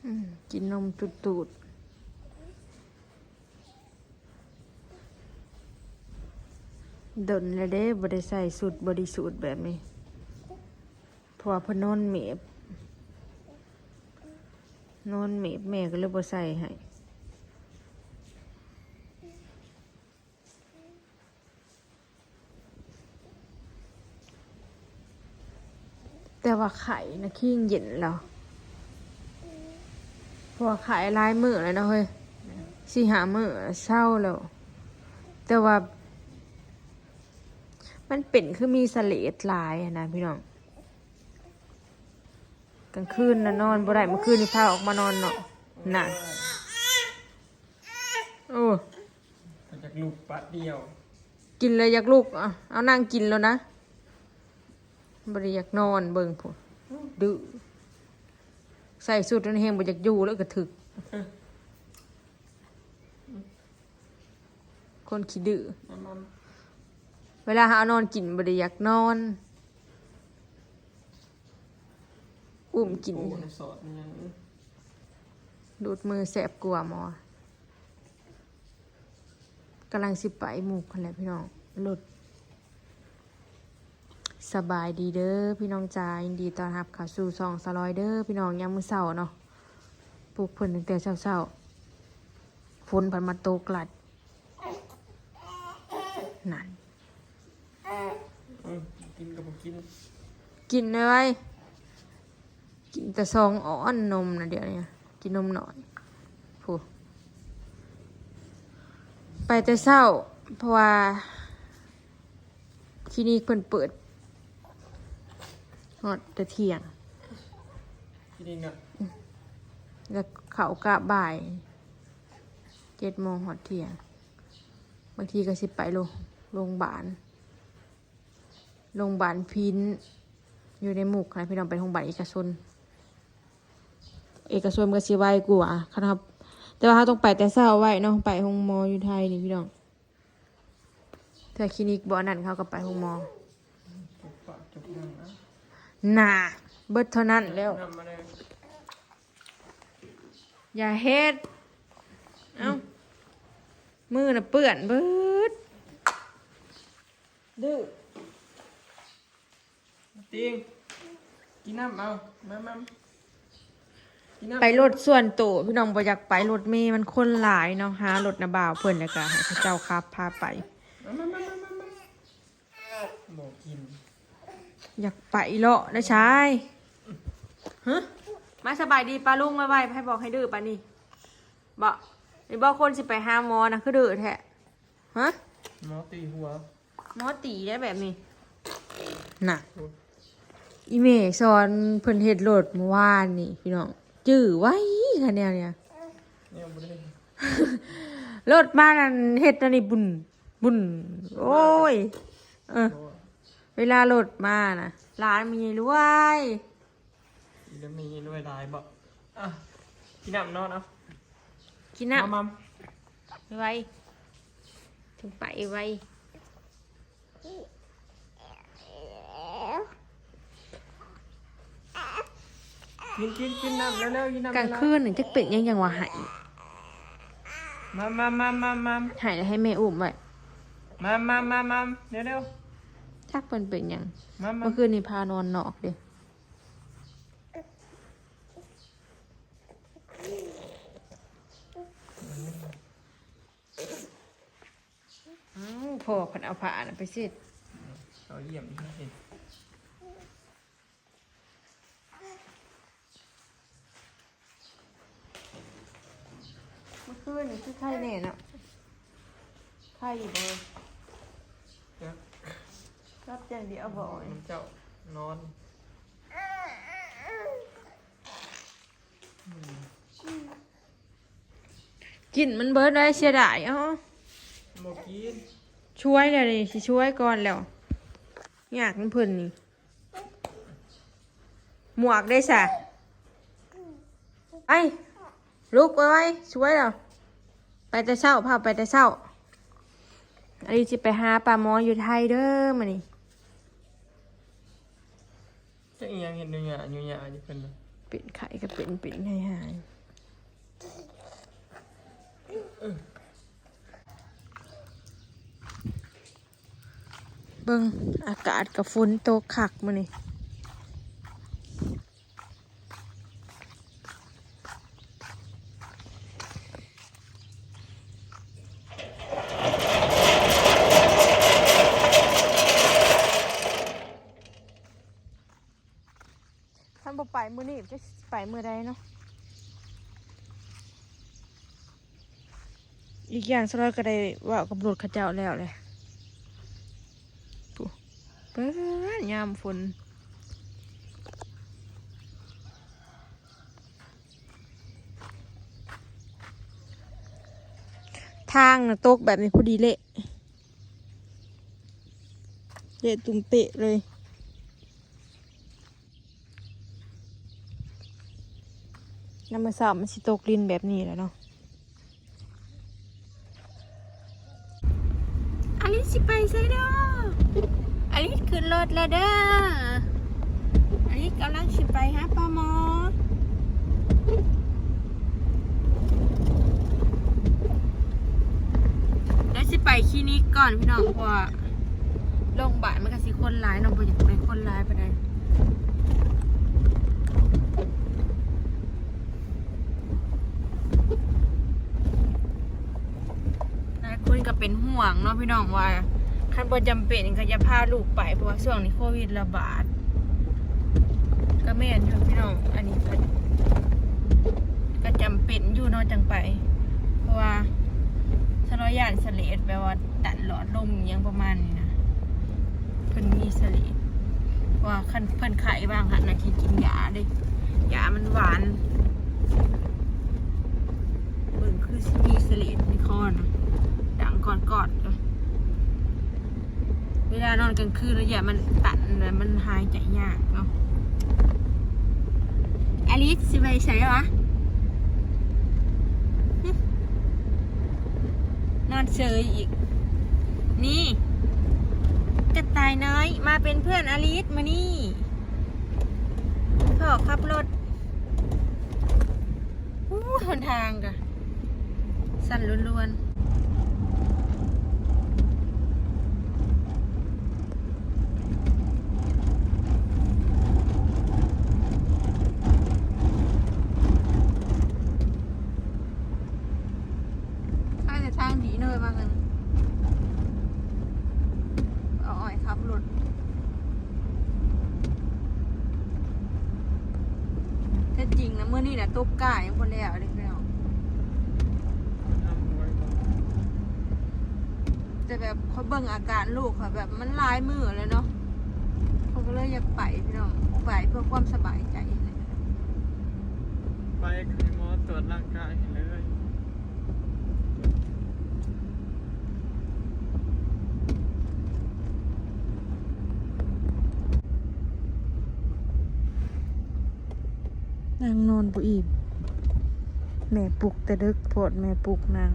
ອືມ ກິນນົມຕູດໆ. ດົນແລ້ວເດ້ ບໍ່ໄດ້ໃສ່ຊຸດບໍລິສຸດແບບນີ້ ເພາະວ່າເພິ່ນນອນເມບ ນອນເມບ ແມ່ກໍເລີຍບໍ່ໃສ່ໃຫ້. ແຕ່ວ່າໄຂ້ນະຄີງເຢັນແລ້ວ ເພາະວ່າໄຂ້ຫຼາຍມື້ແລ້ວເນາະເຮີ້ຍ ສີ່ຫ້າມື້ເຊົາແລ້ວ ແຕ່ວ່າມັນເປັນຄືມີສະເລດຫຼາຍຫັ້ນນະພີ່ນ້ອງ ກາງຄືນນະນອນບໍ່ໄດ້ ມື້ຄືນນີ້ພາອອກມານອນເນາະ ນັ້ນ ໂອ້ ຢາກລຸກປາດດຽວ ກິນແລ້ວຢາກລຸກ ເອົາ ເອົານັ່ງກິນແລ້ວນະ ບໍ່ໄດ້ຢາກນອນ ເບິ່ງພຸ້ນ ດື້ ໃສ່ຊຸດນັ້ນແຮງບໍ່ຢາກຢູ່ແລ້ວ ກະຖືກ ຄົນຂີ້ດື້ ມາມາ ເວລາເຮົາເອົານອນກິນບໍ່ໄດ້ຢາກນອນ ອຸ້ມກິນ ໂອ້ ສອດຫຍັງ ດູດມືແຊບກວ່າໝໍ ກຳລັງຊິໄປໝູ່ຫັ້ນແຫຼະພີ່ນ້ອງ ລົດ ສະບາຍດີເດີພີ່ນ້ອງຈ໋າ ຍິນດີຕ້ອນຮັບເຂົ້າສູ່ຊ່ອງສາວລອຍເດີພີ່ນ້ອງ ຍາມມື້ເຊົ້າເນາະ ປຸກເພິ່ນຕັ້ງແຕ່ເຊົ້າໆ ຝົນພັດມາຕົກລັດ ນັ້ນ ອືມ ກິນກໍບໍ່ກິນ ກິນໄວໆ ກິນແຕ່ສອງອອນນົມນະ ດຽວນີ້ກິນນົມໜ້ອຍ ຜູ້ ໄປແຕ່ເຊົ້າ ເພາະວ່າຄລີນິກເພິ່ນເປີດຮອດແຕ່ທ່ຽງ ຄລີນິກນະ ແລ້ວເຂົ້າກະບ່າຍ ເຈັດໂມງຮອດທ່ຽງ ບາງທີກໍຊິໄປໂລ ໂລງບານ ໂລງບານພິນຢູ່ໃນມຸກຫັ້ນນະພີ່ນ້ອງ ໄປໂຮງບານເອກະຊົນ ເອກະຊົນມັນກໍຊິໄວກວ່າ ຄັນເຮົາ ແຕ່ວ່າເຮົາຕ້ອງໄປແຕ່ເຊົ້າໄວເນາະ ໄປໂຮງໝໍຢູ່ໄທນີ້ພີ່ນ້ອງ ເທື່ອຄລີນິກບໍ່ອັນນັ້ນເຮົາກໍໄປໂຮງໝໍ ຈົບປາກຈົບຫຍັງນະ ໜ້າ ເບິດເທົ່ານັ້ນແລ້ວ ນຳມາເລີຍ ຢ່າເຮັດ ເອົ້າ ອືມ ມືນະເປື້ອນເບິດ ດື້ ຕິງ ກິນນ້ຳເອົາ ມາ ມາ ກິນນ້ຳ ໄປລົດສ່ວນໂຕພີ່ນ້ອງ ບໍ່ຢາກໄປລົດເມ ມັນຄົນຫຼາຍເນາະ ຫາລົດນະບ່າວເພິ່ນ ແລ້ວກໍໃຫ້ເຂົາເຈົ້າຂັບພາໄປ ມາ ມາ ມາ ມາ ມາ ບໍ່ກິນ ຢາກໄປເລາະນະຊາຍ ຮະ ມາສະບາຍດີປ້າລຸງໄວໆ ໃຜບອກໃຫ້ດື້ປານນີ້ ບໍ່ ນີ້ບໍ່ຄົນຊິໄປຫາໝໍນະ ຄືດື້ແທ້ ຮະ ໝໍຕີຫົວ ໝໍຕີໄດ້ແບບນີ້ ນະ ໂອ້ຍ ອີ່ແມ່ສອນເພິ່ນເຮັດລົດມື້ວານນີ້ພີ່ນ້ອງ ຈື່ໄວຂະແນວນີ້ ແນວບໍ່ໄດ້ ລົດມານັ້ນເຮັດອັນນີ້ບຸ້ນ ບຸ້ນ ໂອ້ຍ ເອີ ໂອ້ຍ ເວລາລົດມານະ ຫຼານແມ່ໃຫຍ່ລວຍ ອີ່ແມ່ໃຫຍ່ລວຍຫຼາຍບໍ່ ອ່ະ ກິນນ້ຳນອນເອົາ ກິນນ້ຳ ມາ ມາ ໄວໆ ເຖິງໄປໄວ ກິນ ກິນ ກິນນ້ຳເລັວໆ ກິນນ້ຳ ກາງຄືນນີ້ຈັກເປັນຫຍັງ ຫຍັງວ່າໄຫ້ ມາ ມາ ມາ ມາ ມາ ໄຫ້ແລ້ວໃຫ້ແມ່ອຸ້ມໄວ້ ມາ ມາ ມາ ມາ ເລັວໆ ຈັກເພິ່ນເປັນຫຍັງ ມາ ມາ ເມື່ອຄືນນີ້ພານອນນອກເດ້ ອ້າວ ພໍ່ເພິ່ນເອົາຜ້ານັ້ນໄປເຊັດ ເອົາຢ້ຽມເພິ່ນເຮັດ ເມື່ອຄືນນີ້ຄືໄຄແນ່ເນາະ ໄຄຢູ່ບໍ່ ຈັກ ຫຼັບຢ່າງດຽວບໍ່ ມັນເຈົ້ານອນ ກິນມັນເບິດໄດ້ ເສຍດາຍ ເອົາ ບໍ່ກິນ ຊ່ວຍແລ້ວນີ້ ຊິຊ່ວຍກ່ອນແລ້ວ ຍາກນຳເພິ່ນນີ້ ໝວກເດ້ສະ ໄປ ລຸກໄວໆ ຊ່ວຍແລ້ວ ໄປແຕ່ເຊົ້າ ພາໄປແຕ່ເຊົ້າ ອັນນີ້ຊິໄປຫາປາໝໍຢູ່ໄທເດີມື້ນີ້ ຈັກອີ່ຫຍັງເຮັດຫຍຸ້ຍຫຍາຫຍຸ້ຍຫຍາຢູ່ເພິ່ນນະ ເປັນໄຂ້ກໍເປັນ ເປັນໄຂ້ຫາຍ ເບິ່ງ ອາກາດກໍຝົນຕົກຄັກມື້ນີ້. ຄັນບໍ່ໄປມື້ນີ້ ຈັກຊິໄປມື້ໃດເນາະ. ອີກຢ່າງສະຫຼອຍກໍໄດ້ເວົ້າກັບລົດເຂົາເຈົ້າແລ້ວແຫຼະ. ພຸ້ນ ເປີດຍາມຝົນ. ທາງນະຕົກແບບນີ້ພໍດີເລະ ເລະຕຸ່ມເປະເລີຍ. ຍາມມື້ເຊົ້າມັນຊິຕົກລິນແບບນີ້ແຫຼະເນາະ. ອາລິດຊິໄປໃສເດີ? ອາລິດຂຶ້ນລົດແລ້ວເດີ. ອາລິດກຳລັງຊິໄປຫາປາໝໍ. ແລ້ວຊິໄປຄລີນິກກ່ອນພີ່ນ້ອງ ເພາະວ່າໂຮງບານມັນກໍຊິຄົນຫຼາຍເນາະ ບໍ່ຢາກໄປຄົນຫຼາຍປານໃດ. ຫຼາຍຄົນກໍເປັນຫ່ວງເນາະພີ່ນ້ອງ ວ່າຄັນບໍ່ຈຳເປັນກໍຢ່າພາລູກໄປ ເພາະວ່າຊ່ວງນີ້ໂຄວິດລະບາດ. ກໍແມ່ນຢູ່ພີ່ນ້ອງ ອັນນີ້ກໍ ກໍຈຳເປັນຢູ່ເນາະ ຈັ່ງໄປ ເພາະວ່າສະຫຼອຍຢ້ານສະເລດ ແບບວ່າຕັນຫຼອດລົມອີ່ຫຍັງປະມານນີ້ນະ ເພິ່ນມີສະເລດ ເພາະວ່າຄັນເພິ່ນໄຂ້ວ່າງຫັ້ນນະ ຊິກິນຢາເດ້ ຢາມັນຫວານ. ເບິ່ງຄືຊິມີສະເລດໃນຄໍນະ ດັງກອດໆ ເວລານອນກາງຄືນລະຢ້ານມັນຕັນ ແລ້ວມັນຫາຍໃຈຍາກເນາະ. ອາລິດຊິໄປໃສວະ? ນອນເສີຍອີກ. ນີ້ ກະຕ່າຍນ້ອຍມາເປັນເພື່ອນອາລິດມື້ນີ້. ພໍ່ຂັບລົດ. ໂອ້ ຫົນທາງກະສັ່ນລວນໆ. ໃຊ້ແຕ່ທາງດີເນາະ ວ່າຊັ້ນ ເອົາອ້ອຍຂັບລົດ. ແທ້ຈິງນະ ມື້ນີ້ນະ ຕົກກ້າຍັງບໍ່ແລ້ວເດ້ພີ່ນ້ອງ ແຕ່ແບບຂ້ອຍເບິ່ງອາການລູກຂ້ອຍ ແບບມັນຫຼາຍມື້ແລ້ວເນາະ ຂ້ອຍກໍເລີຍຢາກໄປພີ່ນ້ອງ ໄປເພື່ອຄວາມສະບາຍໃຈ. ໄປໃຫ້ໝໍກວດຮ່າງກາຍໃຫ້ເລີຍ. ນາງນອນບໍ່ອີ່ມ ແມ່ປຸກແຕ່ດຶກໂພດ ແມ່ປຸກນາງ.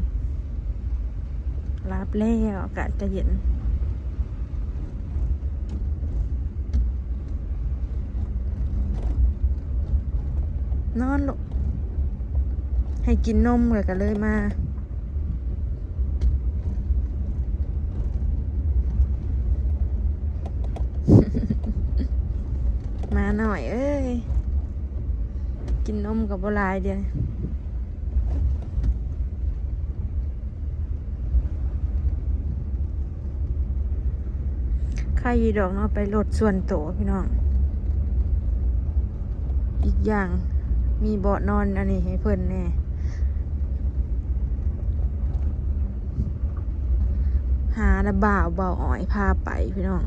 ຫຼັບແລ້ວ ອາກາດກະເຢັນ. ນອນລູກ ໃຫ້ກິນນົມ ແລ້ວກະເລີຍມາ. ໝານ້ອຍເອີຍ ກິນນົມກໍບໍ່ຫຼາຍເດ. ໄຄຢູ່ດອກເນາະ ໄປລົດສ່ວນໂຕພີ່ນ້ອງ. ອີກຢ່າງມີເບາະນອນອັນນີ້ໃຫ້ເພິ່ນແດ່. ຫານະບ່າວ ບ່າວອ້ອຍພາໄປພີ່ນ້ອງ.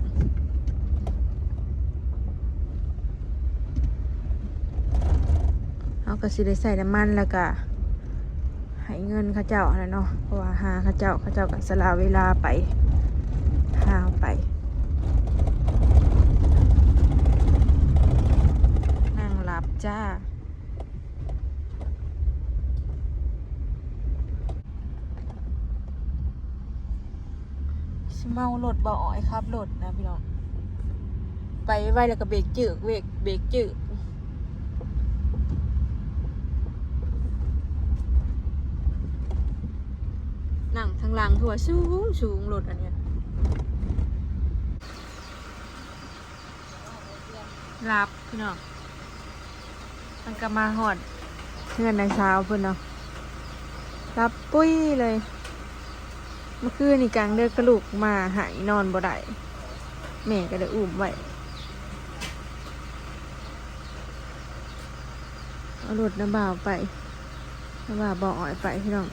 ເຮົາກໍຊິໄດ້ໃຊ້ນ້ຳມັນ ແລ້ວກະໃຫ້ເງິນເຂົາເຈົ້າຫັ້ນແຫຼະເນາະ ເພາະວ່າຫາເຂົາເຈົ້າ ເຂົາເຈົ້າກໍສະຫຼະເວລາໄປຫາເຮົາໄປ. ນັ່ງຫຼັບຈ້າ. ຊິເມົາລົດ ບ່າວອ້ອຍຂັບລົດນະພີ່ນ້ອງ ໄປໄວແລ້ວກໍເບຣກຈືກ ເບຣກ ເບຣກຈືກ. ນັ່ງທາງຫຼັງຄືວ່າສູງໆ ລົດອັນນີ້ ຫຼັບພີ່ນ້ອງ. ມັນກໍມາຮອດເຮືອນນ້າສາວເພິ່ນເນາະ ຫຼັບປຸ້ຍເລີຍ. ເມື່ອຄືນນີ້ກາງເດິກກໍລຸກມາໄຫ້ ນອນບໍ່ໄດ້ ແມ່ກໍໄດ້ອຸ້ມໄວ້. ເອົາລົດນ້າບ່າວໄປ ນ້າບ່າວບໍ່ອອຍໄປພີ່ນ້ອງ.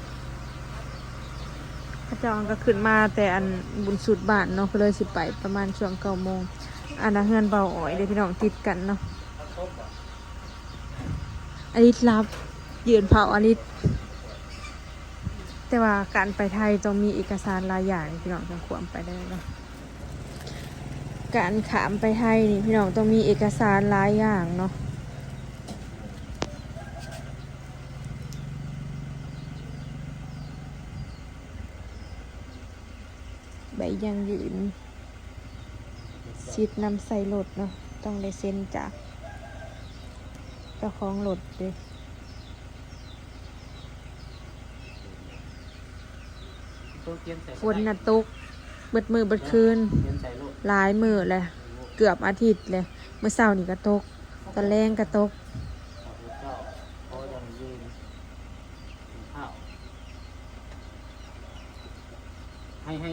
ເຂົາເຈົ້າກໍຂຶ້ນມາແຕ່ອັນບຸນສຸດບ້ານເນາະ ກໍເລີຍຊິໄປປະມານຊ່ວງເກົ້າໂມງ. ອັນນະເຮືອນບ່າວອອຍເດ້ພີ່ນ້ອງ ຕິດກັນເນາະ. ອາລິດຫຼັບ ຢືນເຝົ້າອາລິດ. ແຕ່ວ່າການໄປໄທຕ້ອງມີເອກະສານຫຼາຍຢ່າງພີ່ນ້ອງ ຈັ່ງຄວາມໄປໄດ້ເນາະ. ການຂ້າມໄປໄທນີ້ພີ່ນ້ອງ ຕ້ອງມີເອກະສານຫຼາຍຢ່າງເນາະ. ໃບຢັ້ງຢືນສິດນຳໃຊ້ລົດເນາະ ຕ້ອງໄດ້ເຊັນຈາກເຈົ້າຂອງລົດເດ້. ຝົນນະຕົກເບິດມື້ເບິດຄືນ ຫຼາຍມື້ແລ້ວ ເກືອບອາທິດແລ້ວ. ມື້ເຊົ້ານີ້ກໍຕົກ ຕອນແລງກໍຕົກ. ໃຫ້ ໃຫ້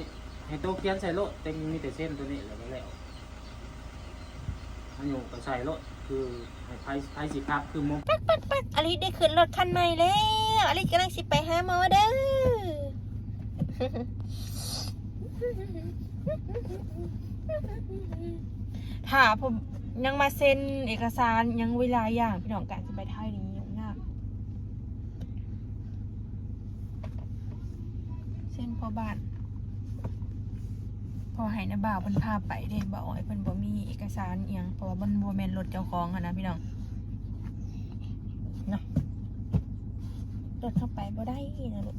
ໃຫ້ໂຕຂຽນໃສ່ໂລດ ແຕ່ມີແຕ່ເຊັນໂຕນີ້ແລ້ວກໍແລ້ວ. ອາຍຸກໍໃສ່ໂລດ ຄືໃຫ້ໃຜ ໃຜຊິຄັບຄືໝົງ. ປັກໆໆ ອາລິດໄດ້ຂຶ້ນລົດຄັນໃໝ່ແລ້ວ ອາລິດກຳລັງຊິໄປຫາໝໍເດີ. ຖ້າ ຍັງມາເຊັນເອກະສານ ຍັງເວລາຢ່າງ ພີ່ນ້ອງ ການຊິໄປໄທນີ້ຫຍຸ້ງຍາກ. ເຊັນພໍ່ບ້ານ ພໍ່ໃຫ້ນ້າບ່າວເພິ່ນພາໄປເດ້ ບ່າວອ້ອຍເພິ່ນບໍ່ມີເອກະສານອີ່ຫຍັງ ເພາະວ່າມັນບໍ່ແມ່ນລົດເຈົ້າຂອງຫັ້ນນະພີ່ນ້ອງເນາະ. ລົດເຮົາໄປບໍ່ໄດ້ນະລູກ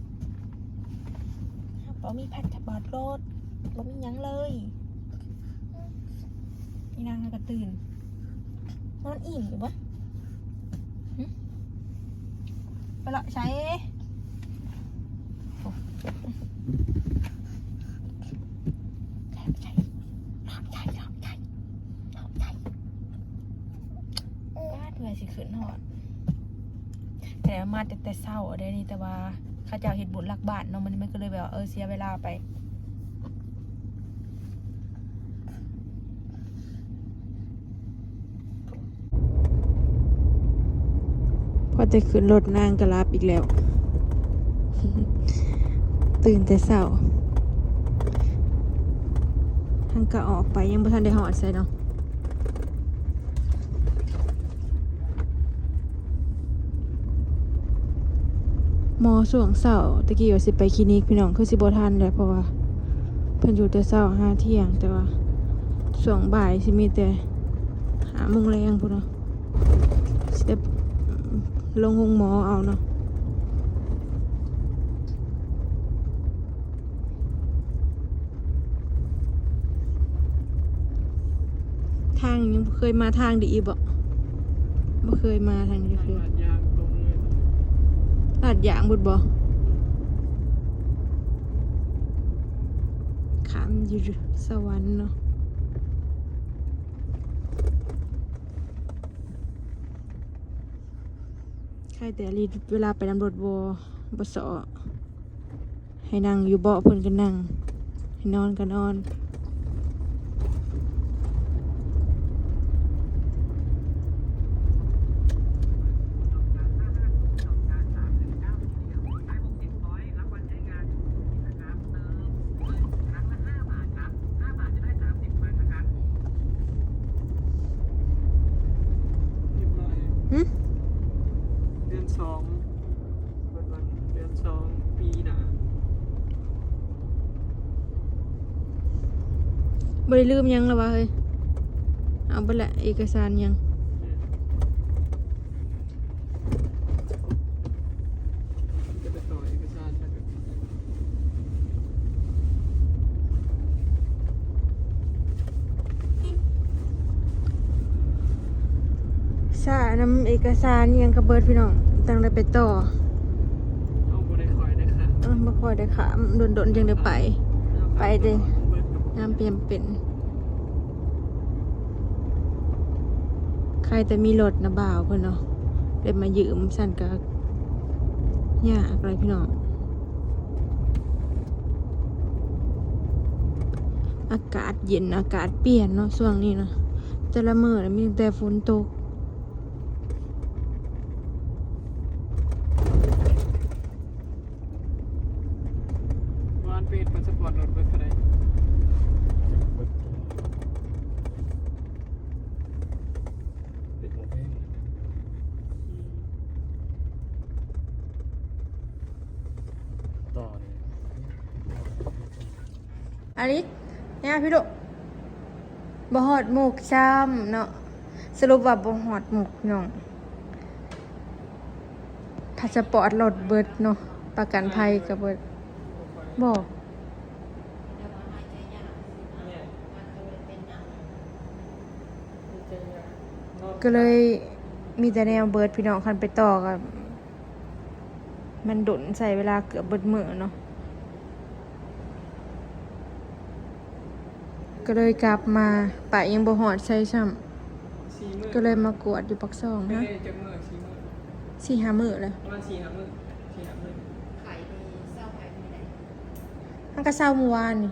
ເຮົາບໍ່ມີພາສະບອດລົດ ບໍ່ມີຫຍັງເລີຍ. ອີນາງກໍຕື່ນ ນອນອີ່ມຢູ່ບໍ່? ຫຶ? ໄປເລາະໃສ? ໂອ້ ເລາະໃສ? ເລາະໃສ? ເລາະໃສ? ເລາະໃສ? ປາດ ເພື່ອຊິຂຶ້ນຮອດ ແຕ່ມາແຕ່ ແຕ່ເຊົ້າເດ້ນີ້ ແຕ່ວ່າເຂົາເຈົ້າເຮັດບຸນຫຼັກບ້ານເນາະ ມັນ ມັນກໍເລີຍແບບວ່າ ເອີ ເສຍເວລາໄປ. ພໍແຕ່ຂຶ້ນລົດນາງກໍຫຼັບອີກແລ້ວ ຕື່ນແຕ່ເຊົ້າ ທາງກະອອກໄປຍັງບໍ່ທັນໄດ້ຮອດໃສເນາະ. ໝໍຊ່ວງເຊົ້າ ຕະກີ້ວ່າຊິໄປຄລີນິກ ພີ່ນ້ອງ ຄືຊິບໍ່ທັນແຫຼະ ເພາະວ່າເພິ່ນຢູ່ແຕ່ເຊົ້າຫາທ່ຽງ ແຕ່ວ່າຊ່ວງບ່າຍຊິມີແຕ່ຫ້າໂມງແລງພຸ້ນເນາະ ຊິໄດ້ລົງໂຮງໝໍເອົາເນາະ. ທາງຍັງບໍ່ເຄີຍມາທາງນີ້ອີກບໍ່? ບໍ່ເຄີຍມາທາງນີ້ຄື ລາດຢາງເບິດບໍ່? ຂ້າມຢູ່ສະຫວັນເນາະ. ໃຄແຕ່ລີ ເວລາໄປນຳລົດບໍ່ ບໍ່ສໍ້. ໃຫ້ນັ່ງຢູ່ເບາະເພິ່ນກໍນັ່ງ ໃຫ້ນອນກໍນອນ. ຫຶ? ເດືອນສອງ ເພິ່ນວ່າເດືອນສອງປີໜ້າ. ບໍ່ໄດ້ລືມຫຍັງລະວະເຮີ້ຍ? ເອົາເບິດແຫຼະ ເອກະສານຫຍັງ. ຈະໄປຕໍ່ເອກະສານ ຊ້ານຳເອກະສານອີ່ຫຍັງກໍເບິດ ພີ່ນ້ອງ ຈັ່ງໄດ້ໄປຕໍ່. ເຮົາບໍ່ໄດ້ຄ່ອຍໄດ້ຄ່ະ. ເອີ ບໍ່ຄ່ອຍໄດ້ຂ້າມ ດົນໆ ຈັ່ງໄດ້ໄປ ໄປແຕ່ຍາມຈຳເປັນ. ໃຄແຕ່ມີລົດນະບ່າວເພິ່ນເນາະ ໄດ້ມາຢືມ ຊັ້ນກະຍາກຫຼາຍພີ່ນ້ອງ. ອາກາດເຢັນ ອາກາດປ່ຽນເນາະ ຊ່ວງນີ້ນະ ແຕ່ລະມື້ນະມີແຕ່ຝົນຕົກ. ວານໄປເຮັດພາສະປອດລົດເບິດເທົ່າໃດ? ເປັນໂມເດລ ອືມ ຕໍ່ນີ້ ອາລິດ ແນວພີ່ລູກ ບໍ່ຮອດມຸກຊ້ຳເນາະ. ສະຫຼຸບວ່າບໍ່ຮອດມຸກພີ່ນ້ອງ ພາສະປອດລົດເບິດເນາະ ປະກັນໄພກໍເບິດ ບໍ່ ກໍເລີຍມີແຕ່ແນວເບິດພີ່ນ້ອງ ຄັນໄປຕໍ່ກໍ ມັນດົນ ໃຊ້ເວລາເກືອບເບິດມື້ເນາະ ກໍເລີຍກັບມາ ໄປຍັງບໍ່ຮອດໃສຊ້ຳ ສີ່ມື້ ກໍເລີຍມາກວດຢູ່ປາກຊ່ອງ. ຮະ ໄປໄດ້ຈັກມື້? ສີ່ມື້ ສີ່ຫ້າມື້ແລ້ວ ປະມານສີ່ຫ້າມື້ ສີ່ຫ້າມື້. ໄຂ້ນີ້ເຊົາໄຂ້ມື້ໃດ? ມັນກໍເຊົາມື້ວານນີ້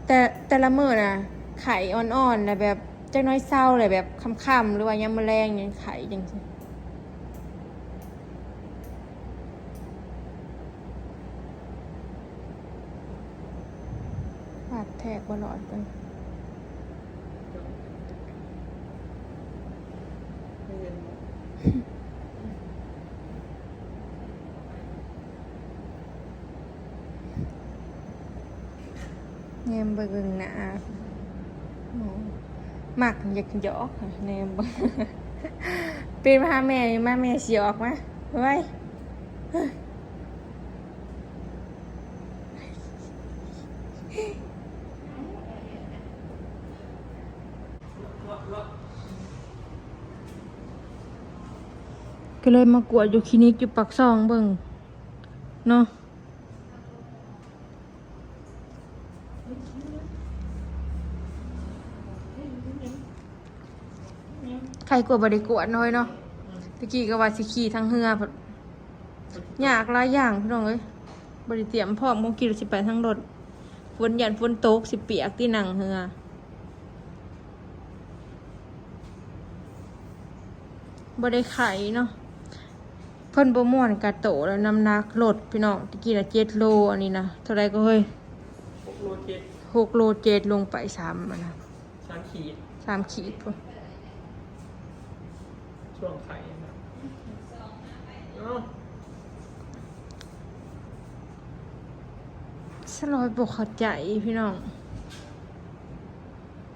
ແຕ່ ແຕ່ລະມື້ນະ ໄຂ້ອ່ອນໆ ແລ້ວແບບຈັກໜ້ອຍເຊົາ ແລ້ວແບບຄ່ຳໆ ຫຼືວ່າຍາມມື້ແລງຍັງໄຂ້ຈັ່ງຊີ້. ບາດແທກບໍ່ລອດເບິ່ງ ແນມເບິ່ງໜ້າ ມັກຢາກຢອກ ແນມເບິ່ງ ປີນມາຫາແມ່ ມາແມ່ຊິອອກມາ ເວີຍ. ກໍເລີຍມາກວດຢູ່ຄລີນິກຢູ່ປາກຊ່ອງເບິ່ງເນາະ. ໄຂ້ກວ່າບໍ່ໄດ້ກວດນ້ອຍເນາະ. ຕະກີ້ກໍວ່າຊິຂີ່ທາງເຮືອ ຍາກຫຼາຍຢ່າງພີ່ນ້ອງເອີຍ ບໍ່ໄດ້ຕຽມພ້ອມ ບໍ່ຄິດວ່າຊິໄປທາງລົດ ຝົນ ຢ້ານຝົນຕົກ ຊິປຽກຕິ ນັ່ງເຮືອ ບໍ່ໄດ້ໄຂ້ເນາະ. ເພິ່ນບໍ່ມ່ວນກະໂຕແລ້ວ ນ້ຳໜັກລົດພີ່ນ້ອງ ຕະກີ້ນະເຈັດໂລ ອັນນີ້ນະເທົ່າໃດກໍເຮີ້ຍ ຫົກໂລເຈັດ ຫົກໂລເຈັດ ລົງໄປສາມ ອັນນະ ສາມຂີດ ສາມຂີດພຸ້ນ ຊ່ວງໄຂ້ນະ. ເອົ້າ ສະຫຼອຍບໍ່ເຂົ້າໃຈພີ່ນ້ອງ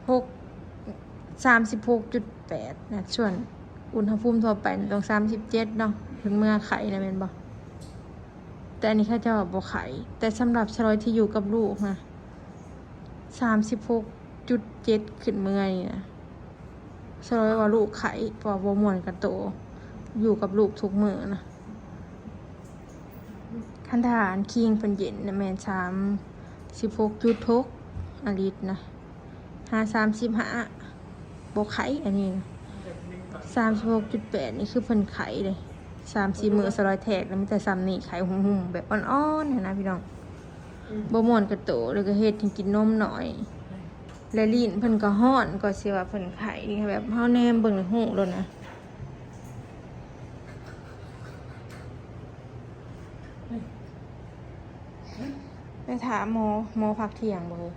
ຫົກ ສາມສິບຫົກຈຸດແປດນະ ສ່ວນອຸນຫະພູມທົ່ວໄປນະຕ້ອງສາມສິບເຈັດເນາະ ເພິ່ນເມືອໄຂ້ນະແມ່ນບໍ່? ແຕ່ອັນນີ້ເຂົາເຈົ້າວ່າບໍ່ໄຂ້ ແຕ່ສຳລັບສະຫຼອຍທີ່ຢູ່ກັບລູກນະ ສາມສິບຫົກຈຸດເຈັດຂຶ້ນເມືອນີ້ນະ ສະຫຼອຍວ່າລູກໄຂ້ ເພາະວ່າບໍ່ມ່ວນກັບໂຕ ຢູ່ກັບລູກທຸກມື້ນະ. ຄັນຖ້າອັນຄີງເພິ່ນເຢັນນະແມ່ນສາມສິບຫົກຈຸດຫົກ ອາລິດນະ ຫາສາມສິບຫ້າ ບໍ່ໄຂ້ ອັນນີ້ນະ ສາມສິບຫົກຈຸດແປດ ນີ້ຄືເພິ່ນໄຂ້ເດ້ ສາມສີ່ມື້ສະຫຼອຍແທກນະ ມີແຕ່ສ່ຳນີ້ ໄຂ້ຫຸ່ມໆ ແບບອ່ອນໆ ຫັ້ນນະພີ່ນ້ອງ ບໍ່ມ່ວນກັບໂຕ ແລ້ວກໍເຮັດໃຫ້ກິນນົມໜ້ອຍ ແລະ ລີ້ນເພິ່ນກໍຮ້ອນ ກໍຊິວ່າເພິ່ນໄຂ້ ນີ້ແບບເຮົາແນມເບິ່ງນີ້ຮູ້ໂລດນະ. ໄປຖ້າໝໍ ໝໍພັກທ່ຽງບໍ່ເຮີ້ຍ?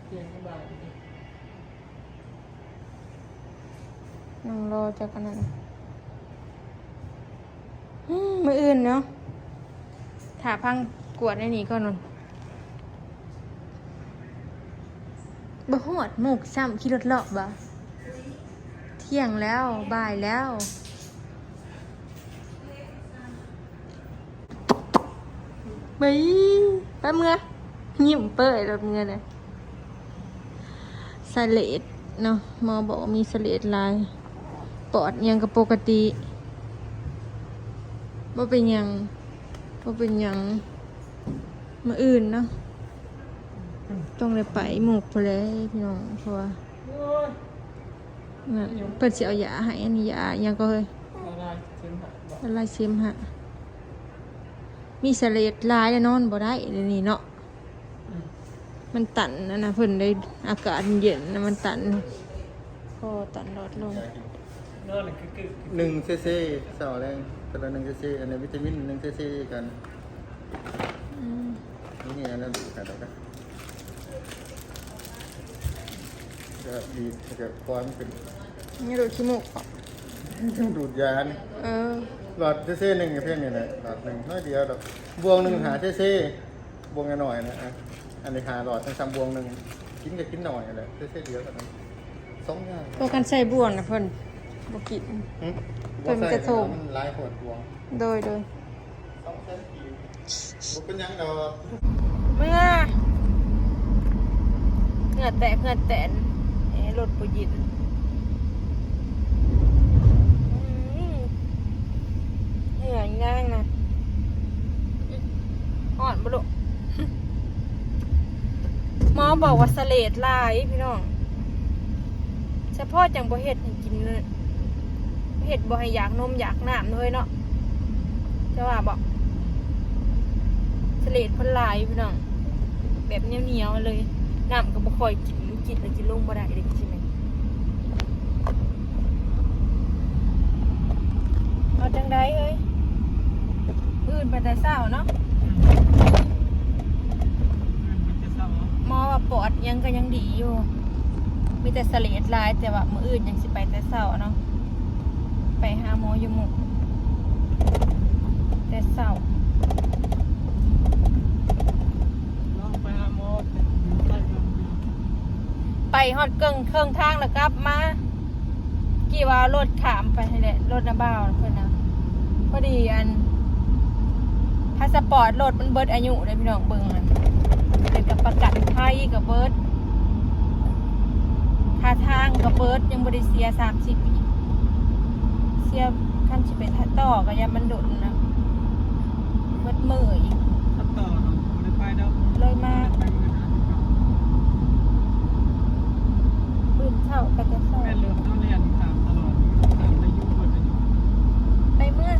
ທ່ຽງກັບບ່າຍ ນັ່ງລໍຈັກອັນນັ້ນ ອືມ ມື້ອື່ນເນາະ ຖ້າພັງກວດໃນນີ້ກ່ອນ ບໍ່ຮອດມຸກຊ້ຳ ຂີ່ລົດເລາະບໍ່? ທ່ຽງແລ້ວ ບ່າຍແລ້ວ ເບິ່ງ ໄປເມືອ ຍິ້ມເປີ້ຍລົດເມືອນະ. ສະເລດເນາະ ໝໍບອກວ່າມີສະເລດຫຼາຍ ປອດຫຍັງກໍປົກກະຕິ ບໍ່ເປັນຫຍັງ ບໍ່ເປັນຫຍັງ ມື້ອື່ນເນາະ ຕ້ອງໄດ້ໄປໝູກພຸ້ນແຫຼະພີ່ນ້ອງ ເພາະວ່ານັ້ນ ເພິ່ນຊິເອົາຢາໃຫ້ ອັນນີ້ຢາຫຍັງກໍເຮີ້ຍ ລະລາຍເສມຫະ ລະລາຍເສມຫະ ມີສະເລດຫຼາຍແລ້ວນອນບໍ່ໄດ້ດຽວນີ້ເນາະ. ອືມ ມັນຕັນ ອັນນະ ເພິ່ນໄດ້ອາກາດເຢັນນະ ມັນຕັນ ຄໍຕັນຫຼອດລົມ ນອນຄືໆ ໜຶ່ງຊີຊີ ເຊົ້າແລງ ເທື່ອລະໜຶ່ງຊີຊີ ອັນນີ້ວິຕາມິນໜຶ່ງຊີຊີກັນ ອືມ ນີ້ອັນນັ້ນດູດໃຫ້ດອກ ກະບີບ ກະຄວາມຂຶ້ນ ນີ້ດູດຂີ້ມູກ ຈັ່ງດູດຢານີ້ ເອີ ຫຼອດຊີຊີໜຶ່ງ ພຽງນີ້ແຫຼະ ຫຼອດໜຶ່ງ ໜ້ອຍດຽວດອກ ບ່ວງໜຶ່ງ ອືມ ຫ້າຊີຊີ ບ່ວງນ້ອຍໆນະ ອະ ອັນນີ້ຫ້າຫຼອດ ຈັ່ງສ່ຳບ່ວງໜຶ່ງ ກິນກໍກິນໜ້ອຍຫັ້ນແຫຼະ ໃສ່ເທື່ອດຽວເທົ່ານັ້ນ ສອງຢ່າງ ພວກຄັນໃສ່ບ່ວງນະ ເພິ່ນບໍ່ກິນ ຫຶ ເພິ່ນມີແຕ່ຖົງ ມັນຫຼາຍໂພດບ່ວງ ໂດຍ ໂດຍ ສອງແສນກີບ ບໍ່ເປັນຫຍັງດອກ ເມື່ອ ເຫື່ອແຕກເຫື່ອແຕນ ເອ ລົດບໍ່ເຢັນ ອືມ ເຫື່ອຍາງນະ ຮ້ອນບໍ່ລູກ? ໝໍບອກວ່າສະເລດຫຼາຍພີ່ນ້ອງ ສະເພາະຈັ່ງບໍ່ເຮັດໃຫ້ກິນ ເຮັດບໍ່ໃຫ້ຢາກນົມຢາກນ້ຳເລີຍເນາະ ເຈົ້າວ່າບໍ່? ສະເລດເພິ່ນຫຼາຍພີ່ນ້ອງ ແບບໜຽວໆເລີຍ ນ້ຳກໍບໍ່ຄ່ອຍກິນ ກິນແລ້ວກິນລົງບໍ່ໄດ້ເດ້ ຊິແມ່ນ ເອົາຈັ່ງໃດເອີຍ ມື້ອື່ນໄປແຕ່ເຊົ້າເນາະ ອືມ ມື້ອື່ນໄປແຕ່ເຊົ້າເນາະ ໝໍວ່າປອດຫຍັງກໍຍັງດີຢູ່ ມີແຕ່ສະເລດຫຼາຍ ແຕ່ວ່າມື້ອື່ນຍັງຊິໄປແຕ່ເຊົ້າເນາະ ໄປຫາໝໍຢູ່ມຸກແຕ່ເຊົ້າ ລອງໄປຫາໝໍ ໄປຮອດເຄິ່ງ ເຄິ່ງທາງແລ້ວກັບມາ ກີ້ວ່າເອົາລົດຂ້າມໄປຫັ້ນແຫຼະ ລົດນ້າບ່າວເພິ່ນນະ ພໍດີອັນ ພາສະປອດລົດມັນເບິດອາຍຸເດ້ພີ່ນ້ອງ ເບິ່ງຫັ້ນ ແລ້ວກໍປະກັນໄພກໍເບິດ ຄ່າທາງກໍເບິດ ຍັງບໍ່ໄດ້ເສຍສາມສິບອີກ ເສຍ ຄັນຊິໄປ ຖ້າຕໍ່ກໍຢ້ານມັນດົນນະ ເບິດມື້ອີກ ຖ້າຕໍ່ເນາະ ບໍ່ໄດ້ໄປດອກ ເລີຍມາ ໄປມື້ໜ້າຄືເກົ່າ ຕື່ນເຊົ້າໄປແຕ່ເຊົ້າ ແມ່ນເລີຍ ເຮົາແລ່ນຂ້າມຕະຫຼອດ ຂ້າມໄດ້ຢູ່ ເບິດໄດ້ຢູ່ ໄປເມືອ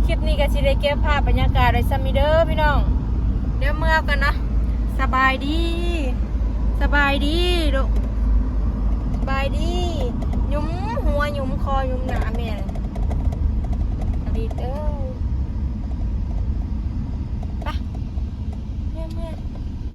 ຄລິບນີ້ກໍຊິໄດ້ເກັບພາບບັນຍາກາດໄວ້ສ່ຳນີ້ເດີພີ່ນ້ອງ ດຽວເມືອກ່ອນເນາະ ສະບາຍດີ ສະບາຍດີລູກ ສະບາຍດີ ຫຍຸມຫົວ ຫຍຸມຄໍ ຫຍຸມໜ້າ